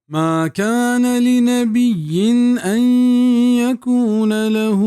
ما كان لنبي أن يكون له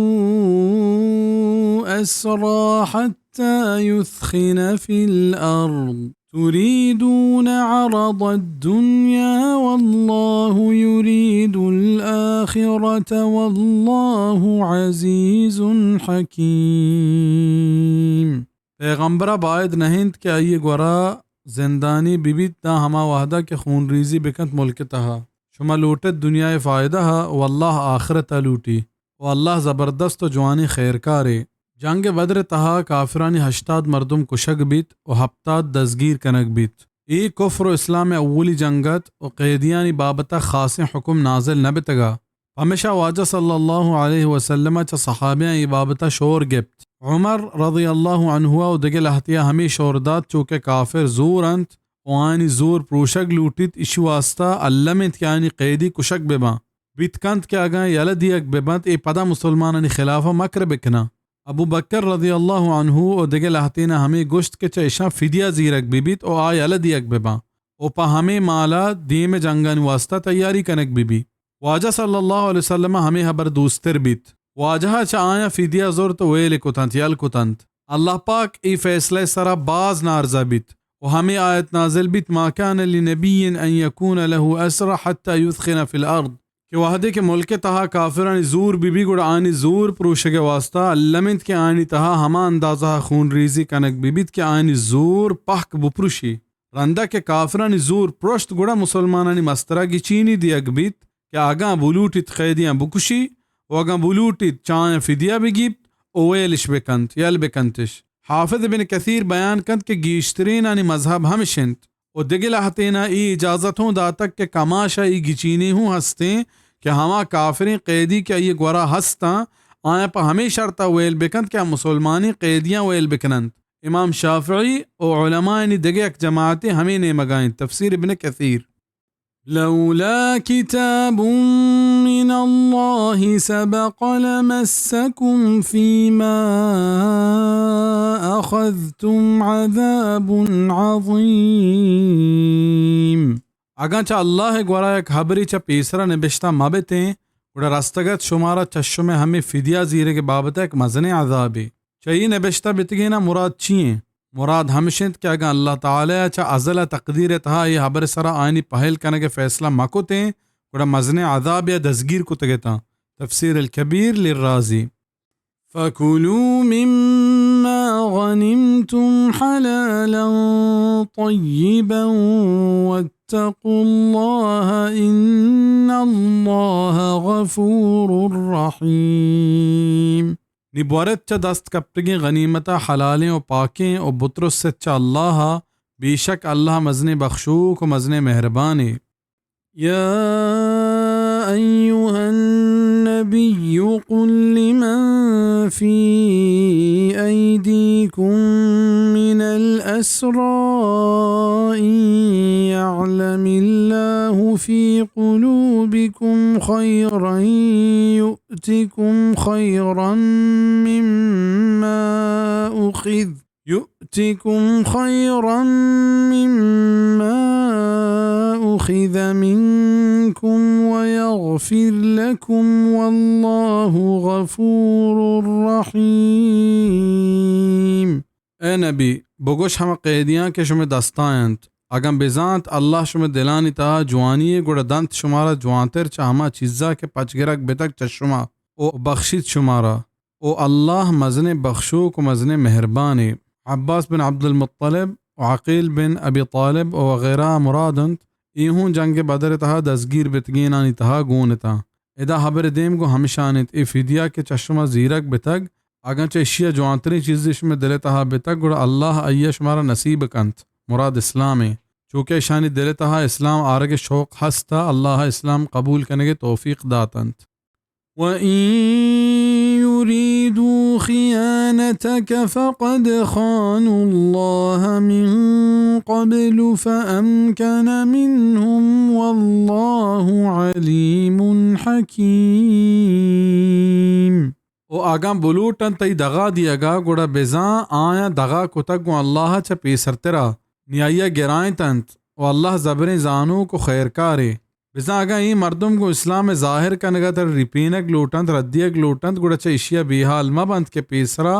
أسرى حتى يثخن في الأرض تريدون عرض الدنيا والله يريد الآخرة والله عزيز حكيم۔ پیغمبر ءَ باید نہ انت کہ آئی ءِ گورا زندانی بہ بیت داں ہما وہدا کہ خونریزی بکنت ملک ءِ تہا۔ شما لوٹ ات دنیا ءِ فائدہ ءَ و اللہ آخرت ءَ لوٹی۔ و اللہ زبردست و جوانیں خیرکارے۔ جنگ بدر ءِ تہا کافرانی ہشتاد مردم کشگ بیت و ہپتاد دزگیر کنگ بیت۔ اے کفر و اسلام ءِ اولی جنگ ات و قیدیانی بابت ءَ خاصیں حکم نازل نہ بتگ ءَ۔ پمیشا واجہ صلی اللہ علیہ وسلم ءَ چہ صحابیاں اے بابت ءَ شور گپت۔ عمر رضی اللہ عنہ ءَ و دگہ لہتے ءَ ہمے شور دات، چو کہ کافر زور انت و آیانی زور پروشگ لوٹیت، ایشی واسطہ الم انت کہ آیانی قیدی کشگ بہ باں۔ بیت کنت کہ اگاں یلہ دیگ بہ بنت، اے پدا مسلمانانی خلاف ءَ مکر بکناں۔ ابو بکر رضی اللہ عنہ و دگہ لہتیناں ہمے گوشت کہ چہ اشاں فدیہ زیرگ بہ بیت و آ یلہ دیگ بہ باں و پہ ہمے مال ءَ دیم ءِ جنگانی واسطہ تیاری کنگ بہ بیت۔ واجہ صلی اللہ علیہ وسلم ءَ ہمے ہبر دوستر بیت۔ واجہ ءَ چہ آیاں فدیہ زرت و ویل کتنت، یل کتنت۔ اللہ پاک اے فیصلہ ءِ سرا باز نارضا بیت و ہمے آیت نازل بیت، ما كان لنبي أن يكون له أسرى حتى يثخن في الأرض، کہ وہدے کہ ملک ءِ تہا کافرانی زور بہ بی، گڑا آیانی زور پروشگ ءِ واسطہ الم انت کہ آیانی تہا ہما اندازہ ءَ خون ریزی کنگ بہ بیت کہ آیانی زور پہک بپروشی۔ رندا کہ کافرانی زور پرشت، گڑا مسلمانانی مسترا گچینی دیگ بیت کہ اگاں بلوٹیت قیدیاں بکشی و اگاں بلوٹیت چہ آیاں فدیہ بگیپت و ویلش بکنت، یل بکنتش۔ حافظ ابن کثیر بیان کنت کہ گیشترینانی مذہب ہمش انت و دگہ لہتینا اے اجازت ہوں داتگ کہ کماشا اے گچینی ہوں ہستیں کہ ہما کافریں قیدی کہ آئی گورا ہستاں، آیاں پہ ہمے شرطا ویل بکنت کہ آ مسلمانیں قیدیاں ویل بکننت۔ امام شافعی و علماءانی دگہ یک جماعتے ہمے نیمگا انت۔ تفسیر ابن کثیر۔ لولا كتاب من الله سبق لمسكم فيما أخذتم عذاب عظيم۔ اگاں چہ اللہ ءِ گورا یک ہبرے چہ پیسرا نبشتہ مہ بتیں، گڑا رستگ ات شمارا چہ شمئے ہمے فدیہ زیرگ ءِ بابت ءَ یک مزنیں عذابے۔ چہ اے نبشتہ بتگیناں مراد چی ایں؟ مراد ہمش انت کہ اگاں اللہ تعالی ءَ چہ ازل ءَ تقدیر ءِ تہا اے ہبر ءِ سرا آیانی پہل کنگ ءِ فیصلہ مہ کتیں، گڑا مزنیں عذابے ءَ دزگیر کتگ اتاں۔ تفسیر الکبیر للرازی۔ فكلوا مما غنمتم حلالا طيبا واتقوا الله إن الله غفور رحيم۔ نی بورت چہ دست کپتگیں غنیمت ءَ حلالیں و پاکیں و بترست چہ اللہ ءَ، بے شک اللہ مزنیں بخشوک و مزنیں مہربانے۔ يا أيها النبي قل لمن في أيديكم من الأسرى إن يعلم الله في قلوبكم خيرا يؤتكم خيرا مما أخذ يؤتكم خيرا مما أخذ منكم ويغفر لكم والله غفور رحيم۔ اے نبی، بگوش ہما قیدیاں کہ شمئے دستا انت، اگاں بزانت اللہ شمئے دلانی تہا جوانی یے، گڑا دنت شمارا جوانتر چہ ہما چیزا کہ پچ گرگ بتگ چہ شما، و بخشیت شمارا۔ و اللہ مزنیں بخشوک و مزنیں مہربانے۔ عباس بن عبدالمطلب و عقیل بن ابی طالب و وغیرہ مراد انت، اے ہوں جنگ بدر تہا دزگیر بتگینانی تہا گون اتاں۔ ادا ہبر دیم گوں ہمشان انت، اے فدیہ کہ چہ شما زیرگ بتگ، اگاں چہ اشیا جوانتریں چیزے شمئے دل تہا بتگ، گڑا اللہ آئیا شمارا نصیب کنت۔ مراد اسلام ایں۔ چوکہ اشانی دل تہا اسلام آرگ شوق ہست، اللہ اسلام قبول کنگ توفیق دات انت۔ وَإِن يُرِيدُوا خِيَانَتَكَ فَقَدْ خَانُوا اللَّهَ مِن قَبْلُ فَأَمْكَنَ مِنْهُمْ وَاللَّهُ عَلِيمٌ حَكِيمٌ۔ و اگاں بلوٹنت تئی دغا دیگا، گڑا بزاں آیاں دغا کتگ گوں اللہ چہ پیسرترا، نی آئیا گرائینت انت، و اللہ زبریں زانوک و خیرکارے۔ بزاں اگاں اے مردم گوں اسلام ءِ ظاہر کنگ ءَ ترا رپینگ لوٹ اَنت، رد دیگ لوٹ اَنت، گڑا چہ ایشی ءَ بے ہال مہ بنت کہ پیسرا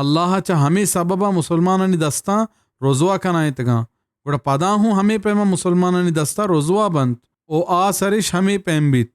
اللہ ءَ چہ ہمے سبب ءَ مسلمانانی دستاں رزوا کنائینتگ اَنت، گڑا پدا ہوں ہمے پیم ءَ مسلمانانی دستاں رزوا بنت ءُ آ سرش ہمے پیم بیت۔